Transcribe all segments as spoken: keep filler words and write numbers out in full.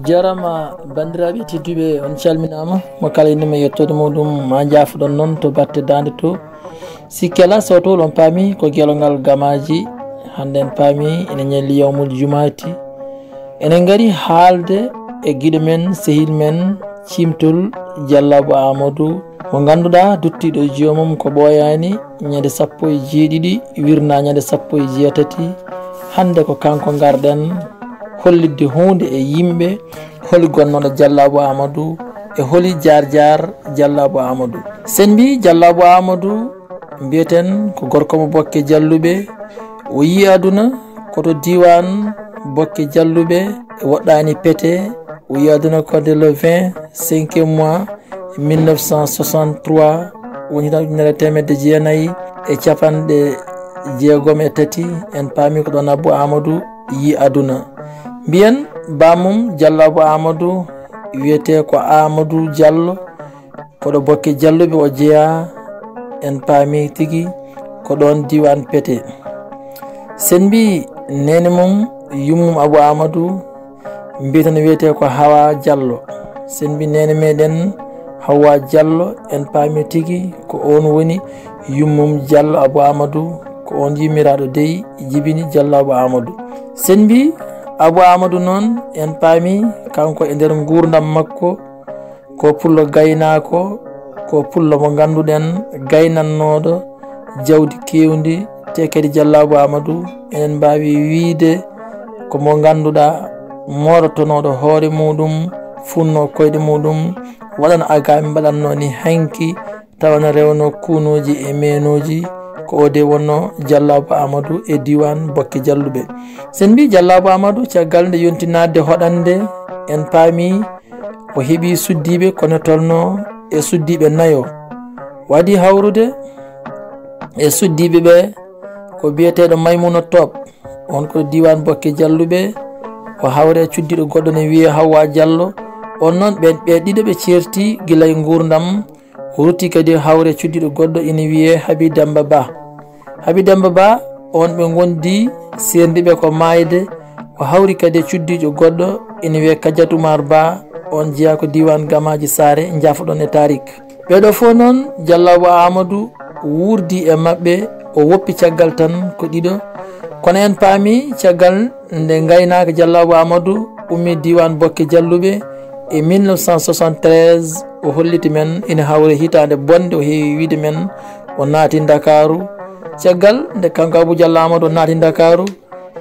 Jarama, bandiraɓe tedduɓe, on calminama. Mo kala inde mum e yettoode muɗum, ma jaafoɗon noon to batte Daande to. Sikke alaa, sawtowol, on paami ko gelongal Gamaaji. Hannde en paami ene ñalli yawmul jumaati. Enen ngari haalde e giɗo men, sehil men, ciimtol Jallaabu Aamadu, mo ngannduɗaa duttiiɗo e joomum ko ɓooyaani, ñande sappo e jeeɗiɗi wirna ñande sappo e jeetati. Hannde ko kanko ngarɗen hollitde huunde e yimɓe, holi gonnooɗo Jallaabu Aamadu e holi jaar jaar Jallaabu Aamadu. Sen mbi Jallaabu Aamadu, mbiyeten ko gorko mo Bokke Jalluɓe. O yii aduna ko to diiwaan Bokke Jalluɓe e Woɗɗaani Pete. O yii aduna ko nde le vingt cinquième mois mille neuf cent soixante-trois, woni tan ujunere teemedde jeenayi e capanɗe jeegom e tati. En paami ko ɗoon Abbu Aamadu yii aduna. Mbiyen baamum Jallaabu Aamadu wiyetee ko Aamadu Jallo, ko ɗo Bokke Jalluɓe o jeyaa. En paami tigi ko ɗoon diiwaan Pete. Sen mbi neene mum, yummum Abu Aamadu, mbiyeten wiyetee ko Hawa Jallo. Sen mbi neene meɗen Hawa Jallo, en paami tigi ko oon woni yummum Jallo Abu Aamadu, ko oon yummiraaɗo dey jibini Jallo Abu Aamadu. Sen mbi Abu Aamadu noon, en paami kanko e nder nguurndam makko, ko pullo gaynaako, ko pullo mo ngannduɗen gaynannooɗo jawdi keewndi, te kadi Jallaabu Aamadu, enen mbaawi wiyde ko mo ngannduɗaa moorotonooɗo hoore muɗum, funnoo koyɗe muɗum, waɗano Agaami mbaɗatnoo ni hanki, tawa na rewno kunuuji e meenuuji. Ko o de wonnoo Jallaabu Aamadu e diiwaan Bokke Jalluɓe. Sen mbi Jallaabu Aamadu, caggal nde yonti naatde hoɗande, en paami o heɓi suddiiɓe, kono tolno e suddiiɓe nayo. Waɗi hawrude e suddiiɓe ɓe ko biyeteeɗo Maymuna Top, on ko diiwaan Bokke Jalluɓe. O hawre cuddiiɗo goɗɗo ne wiyee Hawwa Jallo. On noon, ɓen ɓe ɗiɗo ɓe ceerti gila e nguurndam. O rutti kadi hawre cuddiiɗo goɗɗo ina wiyee Habi Demba Ba. Habi Demba Ba, on ɓe ngondi seerndiɓe ko maayde. O hawri kadi e cuddiijo goɗɗo ina wiyee Kadiatou Oumar Ba, on jeyaa ko diiwaan Gamaaji Saare, njaafoɗon e taarik. Ɓee ɗoo fof noon, Jallaabu Aamadu wuurdi e maɓɓe, o woppi caggal tan ko ɗiɗo. Kono en paami caggal nde ngaynaaka Jallaabu Aamadu ummi diiwaan Bokke Jalluɓe e mille neuf cent soixante-treize, o holliti men ina hawre hitaande bonde, o heewi wiyde men o naati Ndakaaru. Caggal nde kanko Abu Jalla Aamadu o naati Ndakaaru,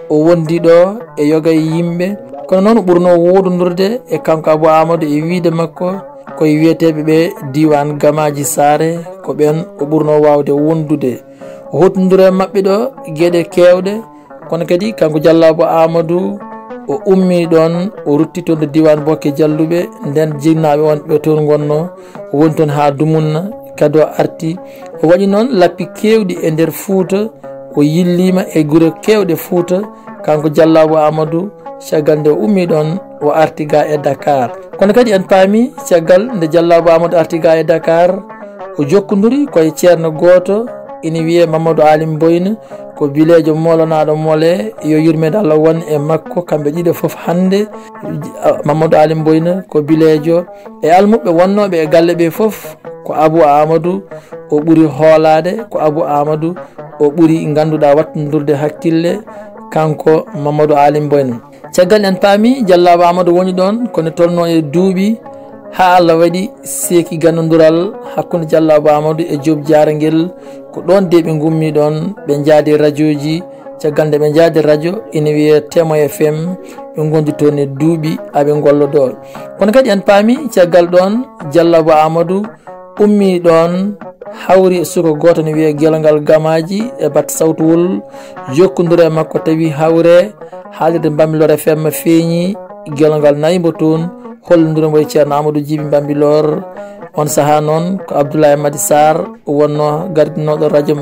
o wondi ɗo e yoga e yimɓe, kono noon o ɓurnoo woodundurde e kanko Abu Aamadu e wiyde makko ko e wiyeteeɓe ɓe diiwaan Gamaaji Saare, ko ɓeen o ɓurnoo waawde wondude. O hottunduri e maɓɓe ɗo geɗe keewɗe, kono kadi kanko Jallaabu Aamadu o ummii ɗoon, o rutti toon to diiwaan Bokke Jalluɓe, ndeen jinnaaɓe on ɓe toon ngonnoo, o woni toon haa dumunna, kadi o arti. O waɗi noon lappi keewɗi e nder Fuuta, o yilliima e gure keewɗe Fuuta, kanko Jallaabu Aamadu, caggal nde o ummii ɗoon, o arti ga e Dakar. Kono kadi en paami, caggal nde Jallaabu Aamadu arti ga e Dakar, o jokkonduri ko e ceerno gooto, ina wiyee Mamadou Alim Boyne, ko bileejo moolanaaɗo Mole, yo yurmeende Allah won e makko, kamɓe ɗiɗo fof hannde. Mamadou Alim Boyne ko bileejo e almuɓɓe wonnooɓe e galle ɓe fof, ko Abu Aamadu o ɓuri hoolaade, ko Abu Aamadu o ɓuri ngannduɗaa wattundurde hakkille, kanko Mamadou Alim Boyne. Caggal en paami Jallaabu Aamadu woni ɗoon, ko nde tolnoo e duuɓi, haa Allah waɗi seeki ganndural hakkunde Jallaabu Aamadu e Joob Jaarangel. Ko ɗoon de ɓe ngummi ɗoon, ɓe njaadi rajooji. Caggal nde ɓe njaadi rajo, ina wiyee Témoin F M, ɓe ngondi toon e duuɓi, aɓe ngollo ɗo. Kono kadi en paami, caggal ɗoon, Jallaabu Aamadu ummii ɗoon, hawri e suka gooto ne wiyee Gelongal Gamaaji e batte sawtuwol, jokkonduri e makko, tawi hawre haalirde Bambilor F M feeñi, Gelongal nayi mbo toon, hollondiri mbo e Ceerno Amadou Djiby Bambilor. On sahaa noon ko Abdoulaye Mady Sarr wonnoo gardinooɗo rajo,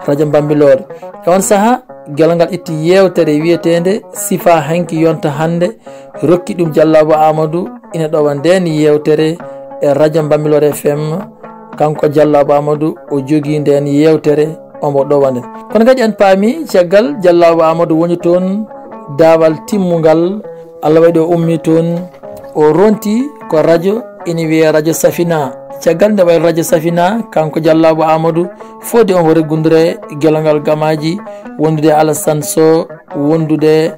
rajo Bambilor. E on sahaa, Gelongal itti yeewtere wiyeteende Sifa Hanki Yonta Hannde, rokki ɗum Jallaabu Aamadu, ina ɗowa ndeen yeewtere e rajo Bambilor F M. Kanko Jallaabu Aamadu o jogii ndeen yeewtere. omo ɗowa nden. Kono kadi en paami caggal Jallaabu Aamadu woni toon daawal timmungal, Allah waɗi o ummi toon, o ronti ko radio ina wiyee Radio Safina. Caggal nde waɗi Radio Safina, kanko Jallaabu Aamadu, fodde omo reggundude Gelongal Gamaaji, wondude Alassane Sow, wondude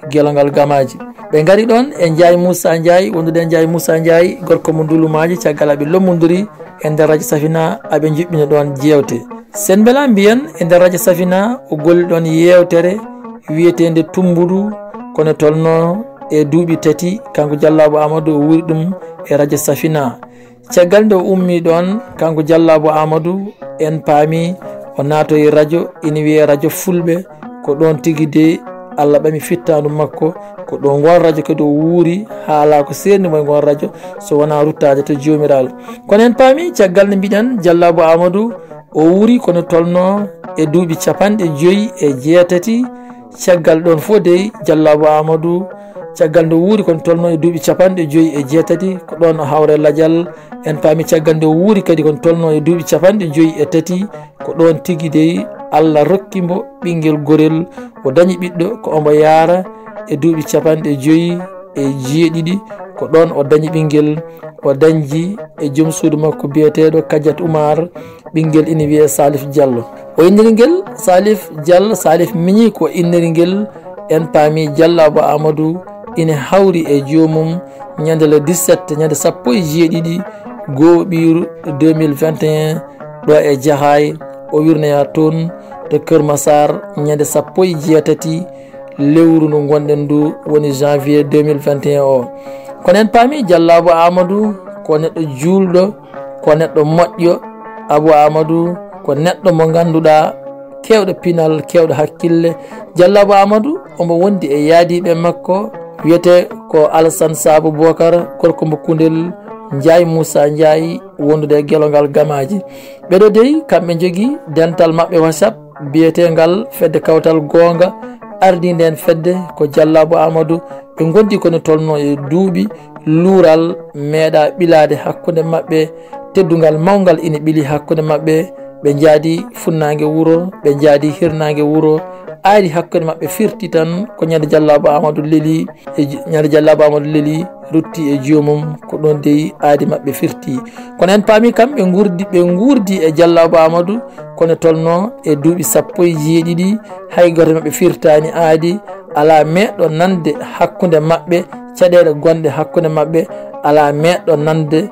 Gelongal Gamaaji. Ɓe ngari ɗoon e Njaay Muusa Njaay, wondude e Njaay Muusa Njaay, gorko mo Ndulumaaji, caggal aɓe lommondiri e nder Radio Safina, aɓe njuɓɓina ɗoon jeewte. Sen mbela mbiyen e nder Radio Safina o golli ɗoon yeewtere wiyeteende Tummbudu, kono tolno e duuɓi tati, kanko Jallaabu Aamadu o wuuri ɗum e Radio Safina. Caggal nde o ummi ɗoon, kanko Jallaabu Aamadu, en paami o naatoyi radio ina wiyee Radio Fulɓe, ko ɗoon tigi de Allah ɓami fittaandu makko, ko ɗo ngoon radio kadi o wuuri, haalaa ko seerni mo e ngoon radio, so wonaa ruttaade to Joomiraaɗo. Kono en paami caggal nde mbiɗen Jallaabu Aamadu o wuuri kono tolno e duuɓi capanɗe joyi e jeetati, caggal ɗoon fof dey Jallaabu Aamadu, caggal nde wuuri kono tolno e duuɓi capanɗe joyi e jeetati, ko ɗoon o hawre lajal. En paami caggal nde o wuuri kadi kono tolno e duuɓi capanɗe joyi e tati, ko ɗoon tigi dey Allah rokki mbo ɓinngel gorel, o dañi ɓiɗɗo ko omo yaara e duuɓi capanɗe joyi e jeeɗiɗi, ko ɗoon o dañi ɓinngel, o dañji e joom suudu makko biyeteeɗo Kadiat Oumar, ɓinngel ina wiyee Salif Diallo. O inniri ngel Salif Diallo, Salif miñi ko inniri ngel, en paami Jallaabu Aamadu ina hawri e joomum ñande le dix-sept, ñande sappo e jeeɗiɗi gooɓiiru deux mille vingt et un ɗo e Jaxaay, o wirnoyaa toon to Kër Massar ñande sappo e jeetati lewru ndu ngonɗen ndu, woni janvier deux mille vingt et un o. Kono en paami Jallaabu Aamadu ko neɗɗo juulɗo, ko neɗɗo moƴƴo. Abu Aamadu ko neɗɗo mo ngannduɗaa keewɗo pinal, keewɗo hakkille. Jallaabu Aamadu omo wondi e yaadiiɓe makko, wiyetee ko Alassane Saabu Bookar, gorko mo Kundel, Njaay Muusa Njaay, wondude e Gelongal Gamaaji. Ɓeɗo dey, kamɓe njogii dental maɓɓe WhatsApp, biyeteengal Fedde Kawtal Goonga, ardii ndeen fedde ko Jallaabu Aamadu. Ɓe ngondi ko no tolno e duuɓi, luural meeɗaa ɓilaade hakkunde maɓɓe, teddungal mawngal ina ɓili hakkunde maɓɓe. Ɓe njaadi funnaange wuro, ɓe njaadi hirnaange wuro, aadi hakkunde maɓɓe firti tan ko ñande Jallaabu Aamadu leli, e j-, ñande Jallaabu Aamadu leli, rutti e joomum, ko ɗoon dey aadi maɓɓe firti. Kono en paami kam ɓe nguurdi, ɓe nguurdi e Jallaabu Aamadu, kono tolno e duuɓi sappo e jeeɗiɗi, hay gooto maɓɓe firtaani aadi, alaa meeɗɗo nande hakkunde maɓɓe, caɗeele gonɗe hakkunde maɓɓe, alaa meeɗɗo nande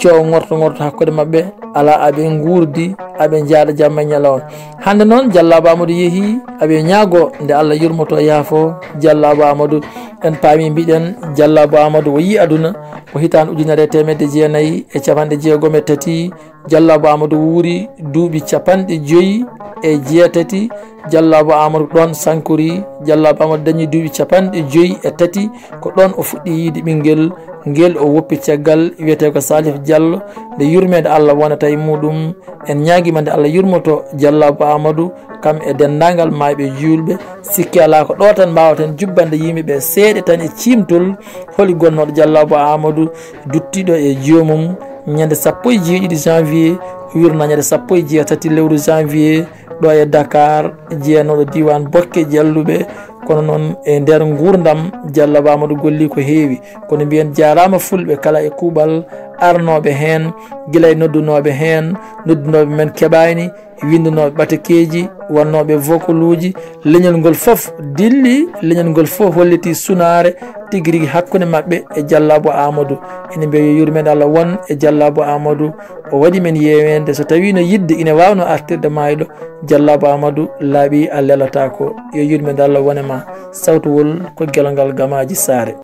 coow ŋorto ŋorto hakkunde maɓɓe, alaa aɓe nguurdi, aɓe njaada jamma e ñalawma. Hannde noon Jallaabu Aamadu yehii, aɓe ñaagoo nde Allah yurmoto yaafo Jallaabu Aamadu. En paami mbiɗen Jallaabu Aamadu o yii aduna ko hitaande ujunere e teemedde jeenayi e capanɗe jeegom e tati. Jallaabu Aamadu wuuri duuɓi capanɗe joyi e jeetati. Jallaabu Aamadu ɗoon sankori. Jallaabu Aamadu dañi duuɓi capanɗe joyi e tati. Ko ɗoon o fuɗɗi yiide ɓinngel, ngel o woppi caggal, wiyetee ko Salif Diallo. Nde yurmeende Allah wonata e muɗum, en ñaagiima nde Allah yurmoto Jallaabu Aamadu, kam e denndaangal maayɓe juulɓe. Sikke alaa ko ɗo tan mbaawaten jubbande yimɓe ɓe seeɗa tan e ciimtol, holi gonnooɗo Jallaabu Aamadu, duttiiɗo e joomum, ñande sappo e jeeɗiɗi janvier, wirna ñande sappo e jeetati lewru janvier, ɗo e Dakar, jeenooɗo diiwaan Bokke Jalluɓe. Kono noon e nder nguurndam, Jallaabu Aamadu golli ko heewi. Kono mbiyen jaaraama fulɓe kala e kuuɓal arnooɓe heen, gila e noddunooɓe heen, noddunooɓe men keɓaani, winndunooɓe ɓatakeeji, wannooɓe vokoluuji. Leñol ngol fof dilli, leñol ngol fof holliti sunaare tigi rigi hakkunde maɓɓe e Jallaabu Aamadu. Ene mbiya yo yurmeende Allah won e Jallaabu Aamadu. O waɗi men yeeweende, so tawii no yiɗde ine waawnoo artirde maayɗo, Jallaabu Aamadu laaɓi a lelataako. Yo yurmeende Allah won e ma. Sawtuwol ko Gelongal Gamaaji Saare.